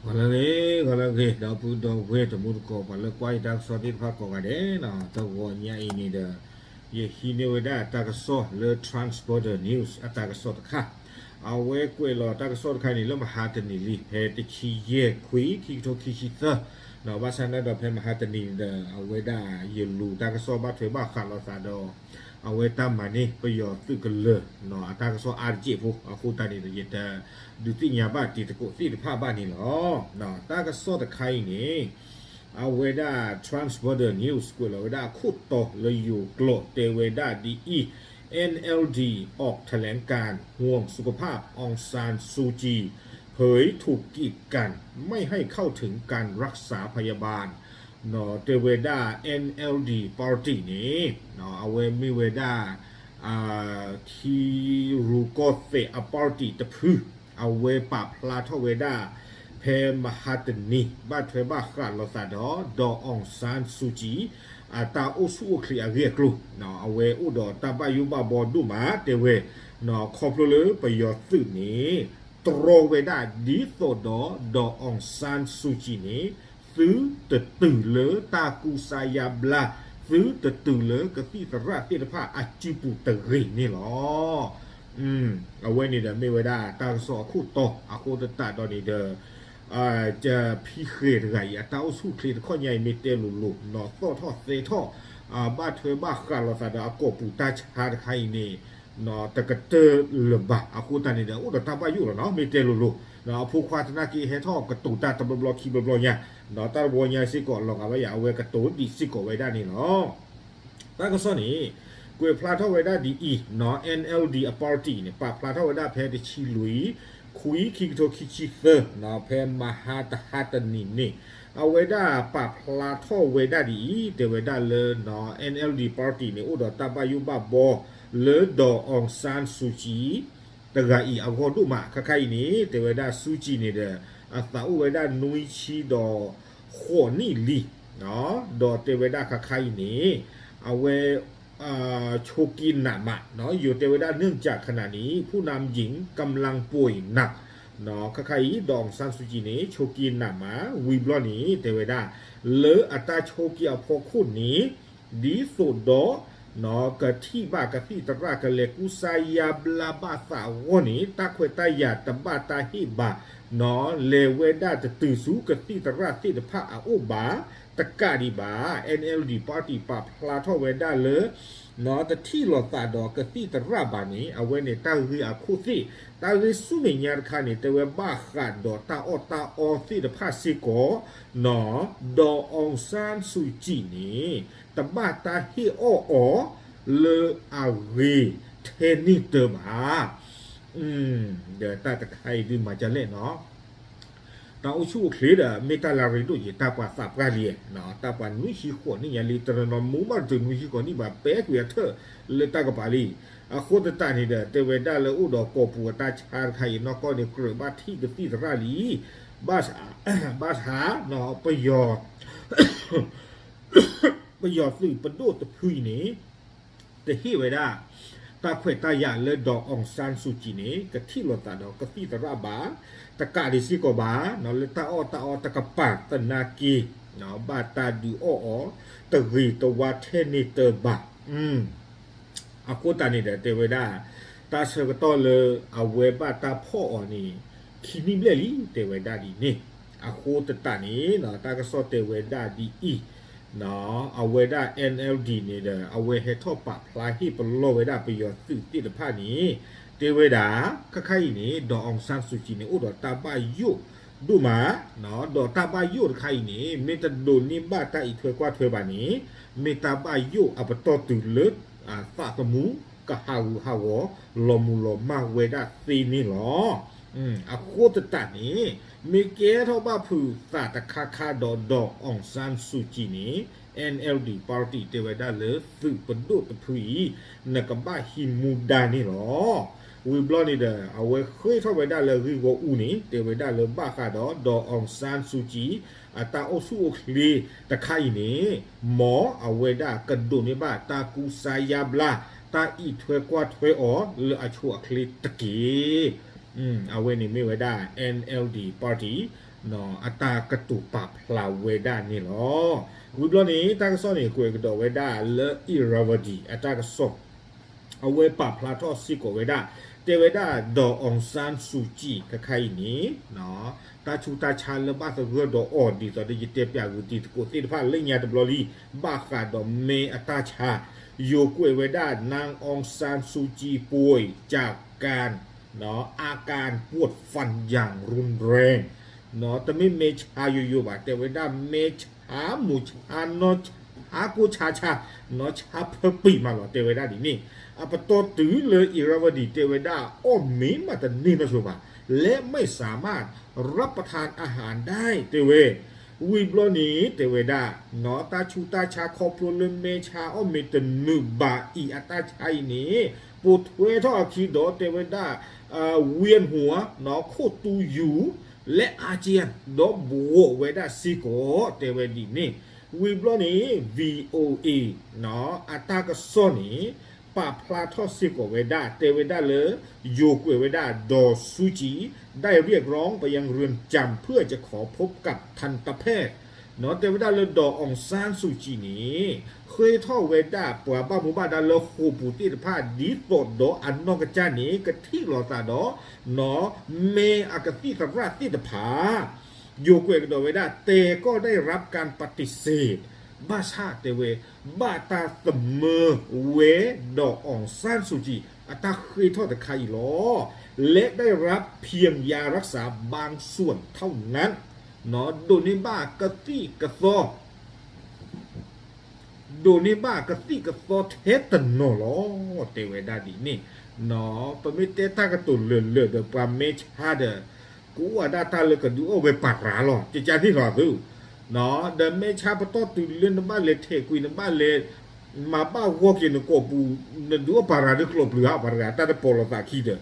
ဂီၤလၢအဂ့ၤ, ဂီၤလၢအဂ့ၤ ဒီပုၢ်ဒီဝဲၢ်တံၤသကိး ပှၤလၢကွၢ်ယတၢ်ကစီၣ်သ့ၣ်တဖၣ်ကိးဂၤဒဲး, တဂီၤညါအံၤန့ၣ်ဒီး ယဟံးန့ၢ်ဝဲဒၣ်တၢ်ကစီၣ်လၢ Trans Border News အတၢ်ကစီၣ်တခါ, အဝဲကွဲးလီၤတၢ်ကစီၣ်တခါန့ၣ် လၢမဟါတနံၤလံ ဖဲတဆံယဲၢ်ခွံ ခံကထိခံဆံသၢ, ဘၣ်ဆၣ်န့ၣ်ဒီးဖဲမဟါတနံၤဒီး အဝဲဒၣ်ယလူၤတၢ်ကစီၣ်ဘၣ်ထွဲဘၣ်ဃးလိာ်သးဒီး အဝဲတၢ်မၤန့ၢ်ပယီၤသုးကလၢၤ အတၢ်ကစီၣ်အါတက့ၢ်ဖိအဃိသတးန့ၣ်ဒီး ယတဒုးသ့ၣ်ညါဘၣ်တံၤသကိးသ့ၣ်တဖၣ်ဘၣ်န့ၣ်လီၤ. တၢ်ကစီၣ်တခါအံၤန့ၣ် အဝဲဒၣ် Trans Border News ကွဲးလီၤဝဲဒၣ်အခိၣ်တီလၢယိၤကျိာ်တဲဝဲဒၣ်ဒ်အံၤ, N L D ออกแถลงการณ์ห่วงสุขภาพ องซานซูจี เผยถูกกีดกันไม่ให้เข้าถึงการรักษาพยาบาล တဲဝဲဒၣ် N L D party န့ၣ် အဝဲမ့ၢ်ဝဲဒၣ် ထံရူၢ်ကီၢ်သဲးအ party တဖု, အဝဲပာ်ဖျါထီၣ်ဝဲဒၣ် ဖဲမဟါတနံၤ ဘၣ်ထွဲဘၣ်ဃးလိာ်သးဒီး ဒေါ်အောင်ဆန်းစုကြည် အတၢ်အိၣ်ဆူၣ်အိၣ်ချ့အဂ့ၢ်အကျိၤ, အဝဲအိၣ်ဒီးတၢ်ဘၣ်ယိၣ်ဘၣ်ဘီဒိၣ်မး တဲဝဲ ခီဖျိလၢပယီၤသုးန့ၣ် တြီဝဲဒၣ်ဒ်သိးဒီး ဒေါ်အောင်ဆန်းစုကြည် န့ၣ် သုတတုၤလၢတၢ်ကူစါယါဘျါ, သုတတုၤလၢကသံၣ်သရၣ်သ့ၣ်တဖၣ်အစုပူၤတဂ့ၤန့ၣ်လီၤ. အဝဲန့ၣ်ဒီးမ့ၢ်ဝဲဒၣ်တၢ်ကစီၣ်အခိၣ်တီအဃိသတးဒီးန့ၣ်ဒီး ဖံဃဲၤတဂၤအံၤ အတၢ်အိၣ်ဆူၣ်အိၣ်ချ့တခီညါအံၤ မ့ၢ်တဲလိၤလိၤ နီၢ်သီၣ်ထီၣ်သဲထီၣ် ဘၣ်ထွဲဘၣ်ဃးလိာ်သးဒီးအကိာ်ပူၤတၢ်ဆါတခါအံၤန့ၣ် တကတၢၢ်လၢၤဘၣ်အဃိသတးန့ၣ်ဒီး အိၣ်ဒီးတၢ်ဘၣ်ယိၣ်လီၤနီၤ မ့ၢ်တဲလိၤလိၤ, အဖိခွါသနာ်က့ဟဲထီၣ်ကတိၤတၢ်တဘျီဘျီခံဘျီဘျီညါ, တၢ်တဝီညါစ့ၢ်ကီးလီၤဂာ်ဘၣ်ယၤ အဝဲကတိၤဒံးစ့ၢ်ကီးဝဲဒၣ်န့ၣ်လီၤ. တၢ်ကစီၣ်န့ၣ် ကွဲးဖျါထီၣ်ဝဲဒၣ်ဒ်အံၤ, N L D အ party န့ၣ် ပာ်ဖျါထီၣ်ဝဲဒၣ်ဖဲတဆံလွံၢ် ခွံ ခံကထိခံဆံသၢ ဖဲမဟါတဟါတနံၤန့ၣ် အဝဲဒၣ်ပာ်ဖျါထီၣ်ဝဲဒၣ်ဒ်အံၤ တဲဝဲဒၣ်လၢ N L D party န့ၣ် အိၣ်ဒီးတၢ်ဘၣ်ယိၣ်ဘၣ်ဘီ လၢ ဒေါ်အောင်ဆန်းစုကြည် တဂၤအံၤအဂီၢ်ဒိၣ်မး ခါခါအံၤန့ၣ် တဲဝဲဒၣ် စူးကံး န့ၣ်ဒီး အသးအိၣ်ဝဲဒၣ်နွံဆံဒီးဃိးနံၣ်လံ, ဒီးတဲဝဲဒၣ်ခါခါအံၤန့ၣ် အဝဲ ချိုးက့နးမး, ယိၤတဲဝဲဒၣ် เนื่องจากขณะนี้ผู้นำหญิงกำลังป่วยหนัก ခါခါအံၤ ဒေါ်အောင်ဆန်းစုကြည် န့ၣ် ချိုးက့နးမး ဝံၤဘျီန့ၣ် တဲဝဲဒၣ် လၢအတၢ်ဆိးက့အဖီခိၣ်န့ၣ် ဒ်သိးဒီး ကထံၣ်ဘၣ်ကသံၣ်သရၣ် ကလဲၤကူစါယါဘျါဘၣ်သးအဂီၢ်န့ၣ် တၢ်ခွဲးတၢ်ယာ်တဘၣ်တၢ်ဟ့ၣ်ဘၣ်, လဲၤဝဲဒၣ်တတုၤဆူကသံၣ်သရၣ်သ့ၣ်တဖၣ်အအိၣ်ဘၣ်, တကးဒံးဘၣ် N L D party ပာ်ဖျါထီၣ်ဝဲဒၣ်လၢ တထံၣ်လိာ်သးဒီးကသံၣ်သရၣ်ဘၣ်န့ၣ် အဝဲန့ၣ်တၢ်ဂ့ၢ်အခိၣ်သ့ၣ်, တၢ်ဂ့ၢ်ဆူမဲာ်ညါတခါန့ၣ် တဲဝဲဘၣ်ဃးဒီးတၢ်အီၣ်တၢ်အီသ့ၣ်တဖၣ်စ့ၢ်ကီး, ဒီး ဒေါ်အောင်ဆန်းစုကြည် န့ၣ် တဘၣ်တၢ်ဟ့ၣ်အီၣ်အီၤ လၢအဂ့ၤထဲန့ၣ်တၢဘၣ်. ဒီးတၢ်တခါအံၤဒုးမၤဒ်လဲၣ်နီၤ, တၢ်အိၣ်ဆူၣ်အိၣ်ချ့ဒီး မ့ၢ်တၢ်လၢအရ့ဒိၣ်က့ၤ တၢ်ပှၤသးပှၢ်လံ, တၢ်ပှၤနွံဆံဃိးနံၣ်ညါလံ တနီၤနီၤမူဘၣ်တတုၤနွံဆံဃိးနံၣ်ဘၣ် ပဲကွံာ်အထၢၣ်လၢတၢ်ကပၤလံ. အဃိသတးန့ၣ်ဒီး တဲဝဲဒၣ်လၢအိၣ်ဒီးကိာ်ပူၤအတၢ်ဆါတခါအံၤ နီၢ်ကီၢ်န့ၣ် ကြၢးဘၣ်ထံၣ်ကသံၣ်သရၣ်လံ, ဘၣ်ဆၣ် ပယီၤ ပယီၤသုးပဒိၣ်တဖုအံၤန့ၣ် တဟ့ၣ်ဝဲဒၣ် တၢ်ခွဲးတၢ်ယာ်လၢ ဒေါ်အောင်ဆန်းစုကြည် န့ၣ် ကထံၣ်လိာ်သးဒီးကသံၣ်သရၣ်ဘၣ်, တကးဒံးစ့ၢ်ကီးဘၣ် လၢတၢ်အီၣ်တၢ်အီတကပၤသနာ်က့ ဘၣ်တၢ်ဒုးအီၣ်အီၤ တဂ့ၤတဝါထဲန့ၣ်တၢဘၣ်. အဃိသတးန့ၣ်ဒီး တဲဝဲဒၣ် တၢ်ဆၢကတီၢ်လၢအဝဲဘၣ်တၢ်ဖီၣ်အီၤန့ၣ် ခံနံၣ်ဘျဲၣ်လံ တဲဝဲဒၣ်ဒ်န့ၣ်. အဃိသတးန့ၣ် တၢ်ကစီၣ်တဲဝဲဒၣ်ဒ်အံၤ, အဝဲဒၣ် N L D န့ၣ်ဒီး အဝဲဟဲထီၣ်ပာ်ဖျါဟ့ၣ်ပလီၢ်ဝဲဒၣ်ပယီၤသုးသ့ၣ်တဖၣ်န့ၣ် တဲဝဲဒၣ် ခါခါအံၤန့ၣ် ဒေါ်အောင်ဆန်းစုကြည် န့ၣ် အိၣ်ဒီးတၢ်ဘၣ်ယိၣ်ဒိၣ်မး, ဒီးတၢ်ဘၣ်ယိၣ်တခါအံၤန့ၣ် မ့ၢ်တဒိးန့ၢ်ဘၣ်တၢ်အံးထွဲကွၢ်ထွဲဘၣ်န့ၣ် မ့ၢ်တၢ်ဘၣ်ယိၣ်အပတီၢ်တုၤလၢ သးသမူကဟးဂူာ်ဟးဂီၤ လီၤမုၢ်လီၤမၢ်ဝဲဒၣ်သ့န့ၣ်လီၤ. အဃိသတးန့ၣ် မ့ၢ်ကဲထီၣ်ဘၣ်ဖုးသးတခါခါဒီး ဒေါ်အောင်ဆန်းစုကြည် န့ၣ် N L D party တဲဝဲဒၣ်လၢသုးပဒိၣ်တဖုအံၤ နကဘၣ်ဟံးမူဒါန့ၣ်လီၤ. ဝံၤဘျီန့ၣ်ဒီး အဝဲဃ့ထီၣ်ဝဲဒၣ်လၢဂံၢ်ဂီၢ်အူန့ၣ် တဲဝဲဒၣ်လၢဘၣ်ဃးဒီး ဒေါ်အောင်ဆန်းစုကြည် အတၢ်အိၣ်ဆူၣ်အိၣ်ချ့တခါအံၤန့ၣ် မ်အဝဲဒၣ်ကဒိးန့ၢ်ဘၣ်တၢ်ကူစါယါဘျါ တၢ်အံးထွဲကွၢ်ထွဲအီၤလၢအဆိအချ့တက့ၢ်. အဝဲန့ၣ်မ့ၢ်ဝဲဒၣ် N L D party အတၢ်ကတိၤပာ်ဖျါဝဲဒၣ်န့ၣ်လီၤ. ဝံၤဘျီန့ၣ် တၢ်ကစီၣ်န့ၣ် ကွဲးကဒီးဝဲဒၣ်လၢ Irrawaddy အတၢ်ကစီၣ် အဝဲပာ်ဖျါထီၣ်စ့ၢ်ကီးဝဲဒၣ် တဲဝဲဒၣ် ဒေါ်အောင်ဆန်းစုကြည် ခဲခါအံၤန့ၣ် တၢ်ဆူးတၢ်ဆါလၢဘၣ်သဂၢၢ်ဒီးအီၤ ဒ်သိးဒီးယတဲပၠးဂုာ်တံၤသကိးသ့ၣ်တဖၣ်လၢညါတဘျီလံ ဘၣ်ဃးဒီးမဲအတၢ်ဆါ ယိၤကွဲးဝဲဒၣ် นางองซานซูจีป่วยจากการ อาการปวดฟันอย่างรุนแรง တမ့ၢ်မဲဆါယိယိဘၣ် တဲဝဲဒၣ်မဲဆါမိၢ်ဆါနီၢ်ဆါကိၢ်ဆါဆါ နီၢ်ဆါဖၢပံာ်မးလီၤ တဲဝဲဒၣ်ဒ်န့ၣ် အပတီၢ်တုၤလၢ Irrawaddy တဲဝဲဒၣ် အီၣ်မ့ၤမးတန့ၢ်နီၢ်ဆိဘၣ် และไม่สามารถรับประทานอาหารได้ တဲဝဲ ဝံၤဘျီန့ၣ် တဲဝဲဒၣ် တၢ်ဆူးတၢ်ဆါခီဖျိလၢမဲဆါအီၣ်မ့ၤတနုာ်ဘၣ်အံၤအတၢ်ဆါအံၤန့ၣ် ပိာ်ထွဲထီၣ်အခံဒီးတဲဝဲဒၣ် ဝံၢ်ဟူၤ ခိၣ်တူယူၤ လၢအကၠၢ် ဒီးဘှီးဝဲဒၣ်စ့ၢ်ကီး တဲဝဲဒ်န့ၣ် ဝံၤဘျီန့ၣ် VOA အတၢ်ကစီၣ်န့ၣ် ပာ်ဖျါထီၣ်စ့ၢ်ကီးဝဲဒၣ် တဲဝဲဒၣ်လၢ ယိၤကွဲးဝဲဒၣ် ဒေါ်စုကြည် ได้เรียกร้องไปยังเรือนจำเพื่อจะขอพบกับทันตแพทย์ တဲဝဲဒၣ်လၢ ဒေါ်အောင်ဆန်းစုကြည် န့ၣ် ဃ့ထီၣ်ဝဲဒၣ်ပှၤဘၣ်မူဘၣ်ဒါလၢဃိာ်ပူၤသ့ၣ်တဖၣ် ဒ်သိးဒီးအနီၢ်ကစၢ်န့ၣ် ကထံၣ်လိာ်သးဒီး မဲအကသံၣ်သရၣ်သ့ၣ်တဖၣ် ယိၤကွဲးကဒီးဝဲဒၣ် แต่ก็ได้รับการปฏิเสธ ဘၣ်ဆၣ်တဲဝဲ ဘၣ်တၢ်သမၢဝဲ ဒေါ်အောင်ဆန်းစုကြည် အတၢ်ဃ့ထီၣ်တခါအံၤလီၤ และได้รับเพียงยารักษาบางส่วนเท่านั้น ဒိးန့ၢ်ဘၣ်ကသံၣ်ကသီ ဒိးန့ၢ်ဘၣ်ကသံၣ်ကသီထဲတနီၤလီၤ တဲဝဲဒၣ်ဒ်န့ၣ် ပမ့ၢ်တဲတၢ်ကတိၤလၢာ်လၢာ်ဒီးပှၤမဲဆါဒီး ကအိၣ်ဝဲဒၣ်တၢ်လၢကဒုးအီၣ်ဝဲပၤရၤလီၤ ကကန့ၣ်လီၤသု ဒီးမဲဆါပတီၢ်တုၤလၢနဘၣ်လဲၤထဲးကွံာ် နဘၣ်လဲၤ မၤဘၣ်ဂီၢ်က့ၤနကိာ်ပူၤ နဒုးအီၣ်ပၤရၤဒုးကျိးပျုၤဧါ ပၤရၤ တၢ်တပီၤလိာ်သးခံဒီး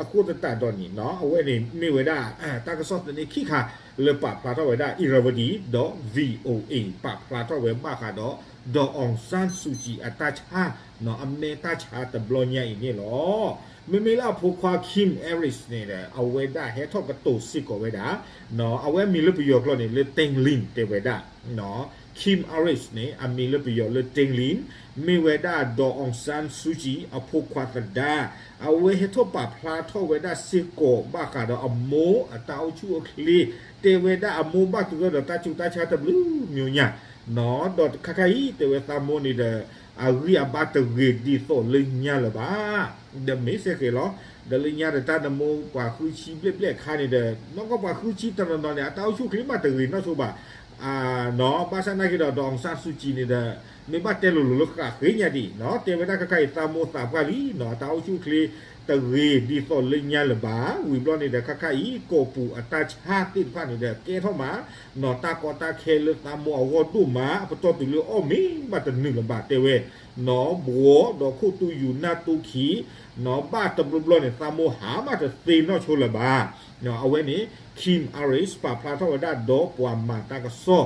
အဃိသတးဒီးန့ၣ် အဝဲန့ၣ်မ့ၢ်ဝဲဒၣ် တၢ်ကစီၣ်သန့ခံခါ လၢပာ်ဖျါထီၣ်ဝဲဒၣ် Irrawaddy ဒီး VOA ပာ်ဖျါထီၣ်ဝဲဘၣ်ဃးဒီး ဒေါ်အောင်ဆန်းစုကြည် အတၢ်ဆါ အမဲတၢ်ဆါတဘျီညါအံၤန့ၣ်လီၤ. မ့မ့ၢ်လၢအဖိခွါ Kim Aris န့ၣ်ဒီး အဝဲဒၣ်ဟဲထီၣ်ကတိၤစ့ၢ်ကီးဝဲဒၣ် အဝဲအမံၤလၢပယီၤကျိာ်န့ၣ် လၢ Teng Lin တဲဝဲဒၣ် Kim Aris န့ၣ် အမံၤလၢပယီၤလၢ Teng Lin မ့ၢ်ဝဲဒၣ် ဒေါ်အောင်ဆန်းစုကြည် အဖိခွါသဒါ အဝဲဟဲထီၣ်ပာ်ဖျါထီၣ်ဝဲဒၣ်စ့ၢ်ကီးဘၣ်ဃးဒီးအမိၢ်အတၢ်အိၣ်ဆူၣ်အိၣ်ချ့ တဲဝဲဒၣ်အမိၢ်ဘၣ်သဂၢၢ်ဒီးတၢ်ဆူးတၢ်ဆါတဘျုးမံၤညါ ဒီးခဲခါအံၤ တဲဝဲသးမိၢ်န့ၣ်ဒီး အဂံၢ်အဘါတဂ့ၤဒ်သိးလၢညါလၢၤဘၣ် ဒီးမ့ၢ်စ့ၢ်ကီးလီၤ ဒီးလၢညါဒီးတၢ်နမိၢ်ပှၤဃုဆံဘျဲၣ်ဘျဲၣ်အခါန့ၣ်ဒီး နီၢ်ကီၢ်ပှၤဃုဆံတနီၤနီၤန့ၣ် အတၢ်အိၣ်ဆူၣ်အိၣ်ချ့မးတဂ့ၤနီၢ်ဆိဘၣ် ဘၣ်ဆၣ်နာ်က့ဒီး ဒေါ်အောင်ဆန်းစုကြည် န့ၣ်ဒီး မ့ၢ်ဘၣ်တဲလိၤလိၤလၢဃာ်ဃ့ညါဒံး တဲဝဲဒၣ်ခဲခါအံၤသးမိၢ်သးပှၢ်လံ အတၢ်အိၣ်ဆူၣ်အိၣ်ချ့တဂ့ၤဒ်သိးလၢညါလၢၤဘၣ် ဝံၤဘျီန့ၣ်ဒီး ခဲခါအံၤ ကိာ်ပူၤအတၢ်ဆါသ့ၣ်တဖၣ်န့ၣ်ဒီး ကဲထီၣ်မး နီၢ်တၢ်ကီတၢ်ခဲလၢသးမိၢ်အဂီၢ်ဒိၣ်မး အပတီၢ်တုၤလၢအီၣ်မ့ၤမးတနုာ်လၢၤဘၣ်တဲဝဲ နီၢ်ဘှီးဒီးခိၣ်တူယူၤနၢ်တူခံ နီၢ်ဘၣ်တဘျီဘျီန့ၣ် သးမိၢ်ဟးမးတသ့နီၢ်ဆိလၢၤဘၣ် အဝဲန့ၣ် Kim Aris ပာ်ဖျါထီၣ်ဝဲဒၣ်ဒီးပှၤမၤတၢ်ကစီၣ်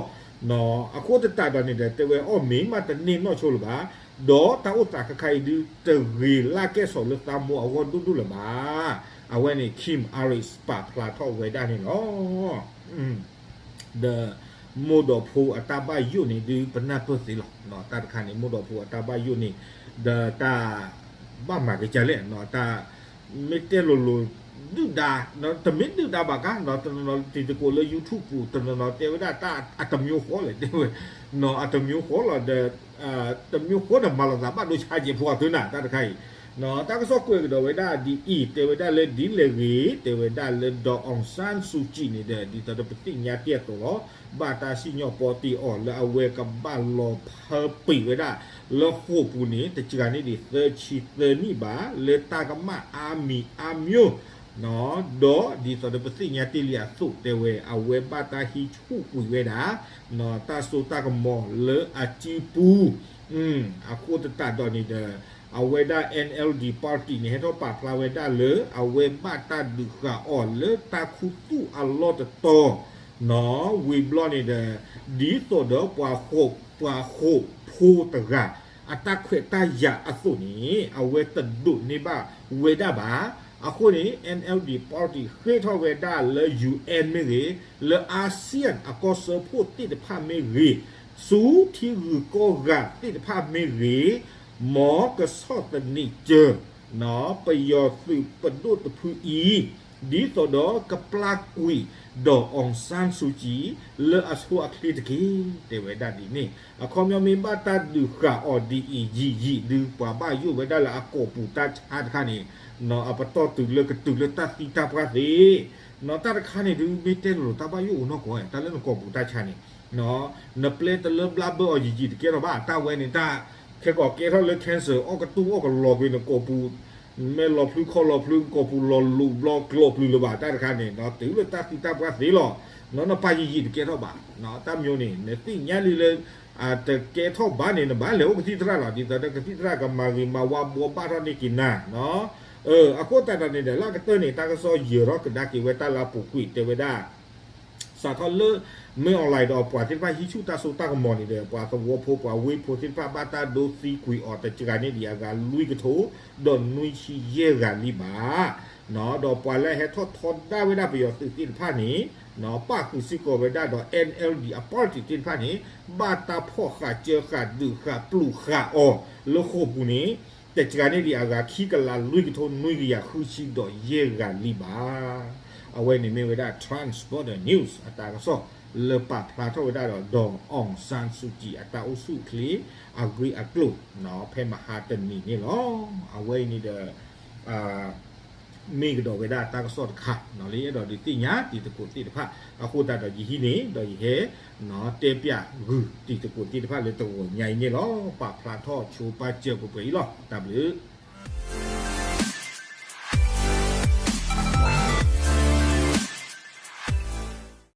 အဃိသတးဒီးန့ၣ်ဒီး တဲဝဲအီၣ်မ့ၤမးတန့ၢ်နီၢ်ဆိလၢၤဘၣ် ဒီးတၢ်အိၣ်သးခဲခါအံၤဒုး တဂ့ၤလၢကဲစိာ်လၢသးမိၢ်အဂီၢ်ဒိၣ်ဒိၣ်လၢၤဘၣ် အဝဲန့ၣ် Kim Aris ပာ်ဖျါထီၣ်ဝဲဒၣ်န့ၣ်လီၤ. ဒီးမိၢ်ဒီးဖိအတၢ်ဘၣ်ယိၣ်န့ၣ်ဒုးပနၢ်ပၢၢ်သ့လီၤ. တၢ်တခါန့ၣ် မိၢ်ဒီးဖိအတၢ်ဘၣ်ယိၣ်န့ၣ် ဒီးတၢ်ဘၣ်မၤကစၢ်လဲၣ် တၢ်မ့ၢ်တဲလိၤလိၤ ဒုၣ်ဒါ တမ့ၢ်ဒုၣ်ဒါဘၣ်ကါ တနီၤနီၤတံၤသကိးလၢ YouTube ပူၤ တနီၤနီၤတဲဝဲဒၣ်တၢ်အတမျိုးဃီလဲၣ် တဲဝဲ အတမျိုးဃီလီၤဒီး တမျိုးဃီဒီးမၤလိာ်သးဘၣ်ဒိဆါကဲးဖိအသုနၤ တၢ်တခါအံၤ တၢ်ကစီၣ်ကွဲးကဒီးဝဲဒၣ်ဒ်အံၤ တဲဝဲဒၣ်လၢဒ်လဲၣ်ဂ့ၤ တဲဝဲဒၣ်လၢ ဒေါ်အောင်ဆန်းစုကြည် န့ၣ်ဒီး ဒ်သိးဒီးပသ့ၣ်ညါတ့ၢ်အသိးလီၤ ဘၣ်တၢ်စံၣ်ညီၣ်ပီတ့ၢ်အီၤလၢအဝဲကဘၣ်လီၤဖၢပံာ်ဝဲဒၣ် လၢဃိာ်ပူၤန့ၣ် တစှၤန့ၢ်ဒံးသၢဆံသၢနံၣ်ဘၣ် လၢတၢ်ကမၣ်အါမံၤအါမျိုး ဒီးဒ်သိးဒီးပသ့ၣ်ညါတ့ၢ်လံအသိး တဲဝဲ အဝဲဘၣ်တၢ်ဟံးဆူၣ်ကွံာ်ဝဲဒၣ် တၢ်စိတၢ်ကမီၤလၢအစုပူၤ အဃိသတးဒီးန့ၣ်ဒီး အဝဲဒၣ် NLD party န့ၣ် ဟဲထီၣ်ပာ်ဖျါဝဲဒၣ်လၢ အဝဲဘၣ်တၢ်ဒုးဃာ်အီၤလၢတၢ်ခူသူၣ်အလီၢ်တတီၤ ဝံၤဘျီန့ၣ်ဒီး ဒ်သိးဒီးပှၤဃိာ်ပှၤဃိာ်ဖိတဂၤ အတၢ်ခွဲးတၢ်ယာ်အသိးန့ၣ် အဝဲတဒိးန့ၢ်ဘၣ်ဝဲဒၣ်ဘၣ် အဃိန့ၣ် NLD party ဃ့ထီၣ်ဝဲဒၣ်လၢ ယူႇအၣ်မ့ၢ်ဂ့ၤ, လၢ ASEAN အကီၢ်စၢဖှိၣ်သ့ၣ်တဖၣ်မ့ၢ်ဂ့ၤ, ဆူထံဂုၤကီၢ်ဂၤသ့ၣ်တဖၣ်မ့ၢ်ဂ့ၤ, မ်ကဆီၣ်သနံးစၢၤ ပယီၤသုးပဒိၣ်တဖုအံၤ, ဒ်သိးဒီးကပျၢ်ကွံာ်ဒီး အောင်ဆန်းစုကြည် လၢအဆိအချ့တက့ၢ် တဲဝဲဒၣ်ဒ်န့ၣ်. အခီပညီမ့ၢ်ဘၣ်တၢ်ဒုးဃာ်အီၤဒ်အံၤယံာ်ယံာ်ဒုး ပှၤဘၣ်ယိၣ်ဝဲဒၣ်လၢအကိာ်ပူၤတၢ်ဆါတခါန့ၣ် အပတီၢ်တုၤလၢကတုၤလၢတၢ်သံတၢ်ပှၢ်သ့ နီၢ်တၢ်တခါန့ၣ်ဒုး မ့ၢ်တဲလိၤလိၤတၢ်ဘၣ်ယိၣ်အိၣ်နီၢ်ကီၢ် တၢ်လၢနကိာ်ပူၤတၢ်ဆါန့ၣ် နပျဲတလၢဘျးဘၢအီၤယံာ်ယံာ်တကဲထီၣ်ဘၣ် တၢ်ဝဲန့ၣ်တၢ် ခဲကီးကဲထီၣ်လၢ cancer အီၣ်ကတူၢ်အီၣ်ကလီၤကွံာ်နကိာ်ပူၤ မ့ၢ်လီၤဖျုခီၣ်လီၤဖျု ကိာ်ပူၤလီၤလိၤဘျီကျိးပျုၤလၢၤဘၣ် တၢ်တခါန့ၣ် တုၤလၢတၢ်သံတၢ်ပှၢ်သ့လီၤ. နပၢ်ယံာ်ယံာ်တကဲထီၣ်ဘၣ် တၢ်မံၤန့ၣ် နသ့ၣ်ညါလံလၢ တကဲထီၣ်ဘၣ်န့ၣ် နဘၣ်လဲၤအိၣ်ကသံၣ်သရၣ်လီၤ ဒ်သိးဒီးကသံၣ်သရၣ်ကမၤဂ့ၤမၤဝါဘှီဘၣ်ထီၣ်န့ၢ်က့ၤနၤ အဃိသတးဒီးန့ၣ်ဒီး လၢအကတၢၢ်န့ၣ် တၢ်ကစီၣ်ယၢၤထီၣ်ကဒါက့ၤဝဲတၢ်လၢအပူၤကွံာ်တဲဝဲဒၣ် စးထီၣ်လၢ မင်းအောင်လှိုင် ဒီးပှၤသ့ၣ်တဖၣ်ဟံးဆူၣ်တၢ်စိတၢ်ကမီၤန့ၣ်ဒီး ပှၤသဝီဖိပှၤဝ့ၢ်ဖိသ့ၣ်တဖၣ်ဘၣ်တၢ်ဒိသံကွံာ်အီၤတစှၤန့ၢ်ဒံးအဂၤလွံၢ်ကထိ ဒီးနွံဆံယဲၢ်ဂၤလံဘၣ် ဒီးပှၤလၢအဟဲထီၣ်ထီဒါဝဲဒၣ်ပယီၤသုးသ့ၣ်တဖၣ်န့ၣ် ပၣ်ဃုာ်စ့ၢ်ကီးဝဲဒၣ်ဒီး NLD အ party သ့ၣ်တဖၣ်န့ၣ် ဘၣ်တၢ်ဖီၣ်ဃာ်စၢဃာ်ဒုးဃာ်ပျုးဃာ်အီၤလၢဃိာ်ပူၤန့ၣ် တစှၤန့ၢ်ဒံးအဂၤခံကလးလွံၢ်ကထိနွံကယၤဃုဆံဒီးယဲၢ်ဂၤလံဘၣ်. အဝဲန့ၣ်မ့ၢ်ဝဲဒၣ် Transborder News အတၢ်ကစီၣ်လၢပာ်ဖျါထီၣ်ဝဲဒၣ်ဒီး ဒီး အောင်ဆန်းစုကြည် အတၢ်အိၣ်ဆူၣ်အိၣ်ချ့ အဂ့ၢ်အကျိၤ ဖဲမဟါတနံၤန့ၣ်လီၤ. အဝဲအံၤန့ၣ်ဒီး မ့ၢ်ကဒီးဝဲဒၣ်တၢ်ကစီၣ်တခါ လၢယအဲၣ်ဒိးဒုးသ့ၣ်ညါတံၤသကိးသ့ၣ်တဖၣ် အဃိသတးဒီးယဟံးန့ၣ် ဒီးယဟဲ တဲပၠးဂုာ်တံၤသကိးသ့ၣ်တဖၣ်လၢတဂီၤညါအံၤန့ၣ်လီၤ. ပာ်ဖျါထီၣ်ဆိပာ်စၢၤပှဲၤပှဲၤအံၤလီၤ. တၢ်ဘျုး